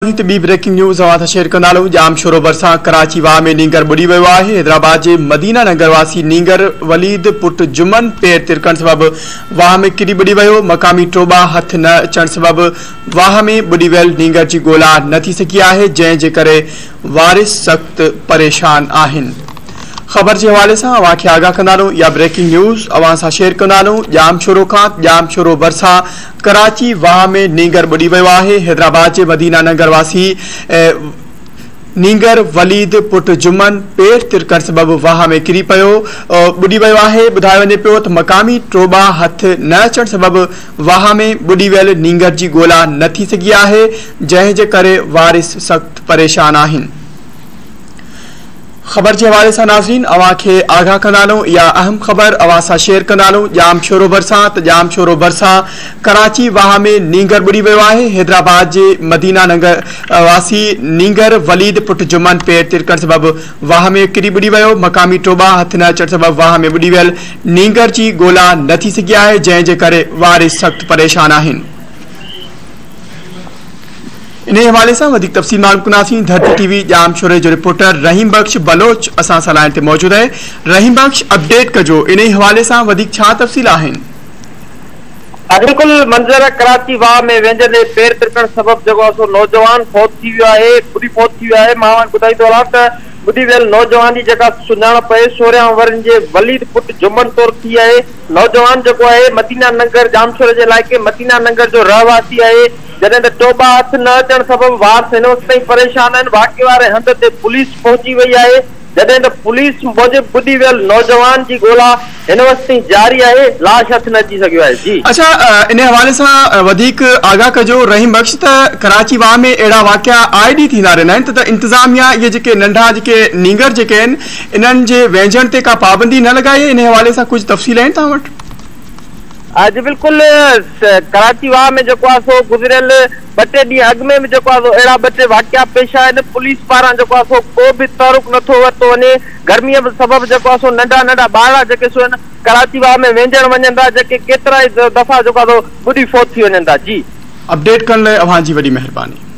ناظرين ته ٻي بريڪنگ نيوز اوهان سان شيئر ڪندا هلون ڄامشورو ڀرسان ڪراچي واهه ۾ نينگر ٻڏي ويو آهي حيدرآباد جي مدينه ننگر واسي نينگر وليد پٽ جمن پير ترڪڻ سبب واهه ۾ ڪري ٻڏي ويو مقامي ٽوٻا هٿ نه اچڻ سبب واهه ۾ ٻڏي ويل نينگر جي ڳولا نه ٿي سگهي آهي جنهن جي ڪري وارث سخت پريشان آهن. خبر جي حوالي سان اوهان کي آگاهه ڪندا هلون اها بريڪنگ نيوز اوهان سان شيئر ڪندا هلون ڄامشورو کان ڄامشورو ڀرسان ڪراچي واهه ۾ نينگر ٻڏي ويو آهي حيدرآباد جي مدينه ننگر واسي نينگر وليد پٽ جمن پير ترڪڻ سبب واهه ۾ ڪري پيو ٻڏي ويو آهي ٻڌايو وڃي پيو ته مقامي ٽوٻا هٿ نه اچڻ سبب واهه ۾ ٻڏي ويل نينگر جي ڳولا نه ٿي سگهي آهي جنهن جي ڪري وارث سخت پريشان آهن. خبر جي حوالي سان ناظرين اوهان کي آگاهه ڪندا هلون اها اهم خبر اوهان سان شيئر ڪندا هلون ڄامشورو ڀرسان ته ڄامشورو ڀرسان ڪراچي واهه ۾ نينگر ٻڏي ويو آهي حيدرآباد جي مدينه ننگر واسي نينگر وليد پٽ جمن پير ترڪڻ سبب واهه ۾ ڪري ٻڏي ويو مقامي ٽوٻا هٿ نه اچڻ سبب واهه ۾ ٻڏي ويل نينگر جي ڳولا نه ٿي سگهي آهي جنهن جي ڪري وارث سخت پريشان آهن. انهي حوالي سان وڌيڪ تفصيل معلوم ڪنداسين ڌرتي ٽي وي ڄامشوري جو رپورٽر رحيم بخش بلوچ اسان سان لائين تي موجود آهي رحيم بخش اپڊيٽ ڪجو انهي حوالي سان وڌيڪ ڇا تفصيل آهن. بلڪل منظر ڪراچي واهه ۾ وهنجندي پير ترڪڻ سبب جيڪو آهي سو نوجوان فوت ٿي ويو آهي ٻڏي فوت ٿي ويو آهي مان اوهان کي ٻڌائيندو هلان ته ٻڏي ويل نوجوان جي جيڪا سڃاڻپ آهي 16 ورهين جي وليد پٽ جمن طور ٿي آهي نوجوان جيڪو آهي مدينه ننگر ڄامشوري جي علائقي مدينه ننگر جو رهواسي آهي جڏهن ته ٽوٻا هٿ نه اچڻ سبب وارث هن وقت تائين پريشان آهن، واقعي واري هنڌ تي پوليس پهچي وئي آهي، جڏهن ته پوليس موجب ٻڏي ويل نوجوان جي ڳولا هن وقت تائين جاري آهي، لاش هٿ نه اچي سگهيو آهي. جي. اڇا انهي حوالي سان وڌيڪ آگاهه ڪجو رحيم بخش ته ڪراچي واهه ۾ اهڙا واقعا آئي ڏينهن ٿيندا رهندا آهن ته انتظاميا اهي جيڪي ننڍا جيڪي نينگر جيڪي آهن انهن جي وهنجڻ تي ڪا پابندي نه لڳائي آهي انهي حوالي سان ڪجهه تفصيل آهن توهان وٽ؟ جي بلڪل ڪراچي واهه ۾ جيڪو آهي سو گذريل ٻه ٽي ڏينهن اڳ ۾ به جيڪو آهي سو اهڙا ٻه ٽي واقعا پيش آيا آهن پوليس پاران جيڪو آهي سو ڪو به تحرڪ نٿو ورتو وڃي گرمي سبب جيڪو آهي سو ننڍا ننڍا ٻارڙا جيڪي سو آهن ڪراچي واهه ۾ وهنجڻ وڃن ٿا جيڪي ڪيترا ئي دفعا جيڪو آهي سو ٻڏي فوت ٿي وڃن ٿا جي. اپڊيٽ ڪرڻ لاء اوهان جي وڏي مهرباني.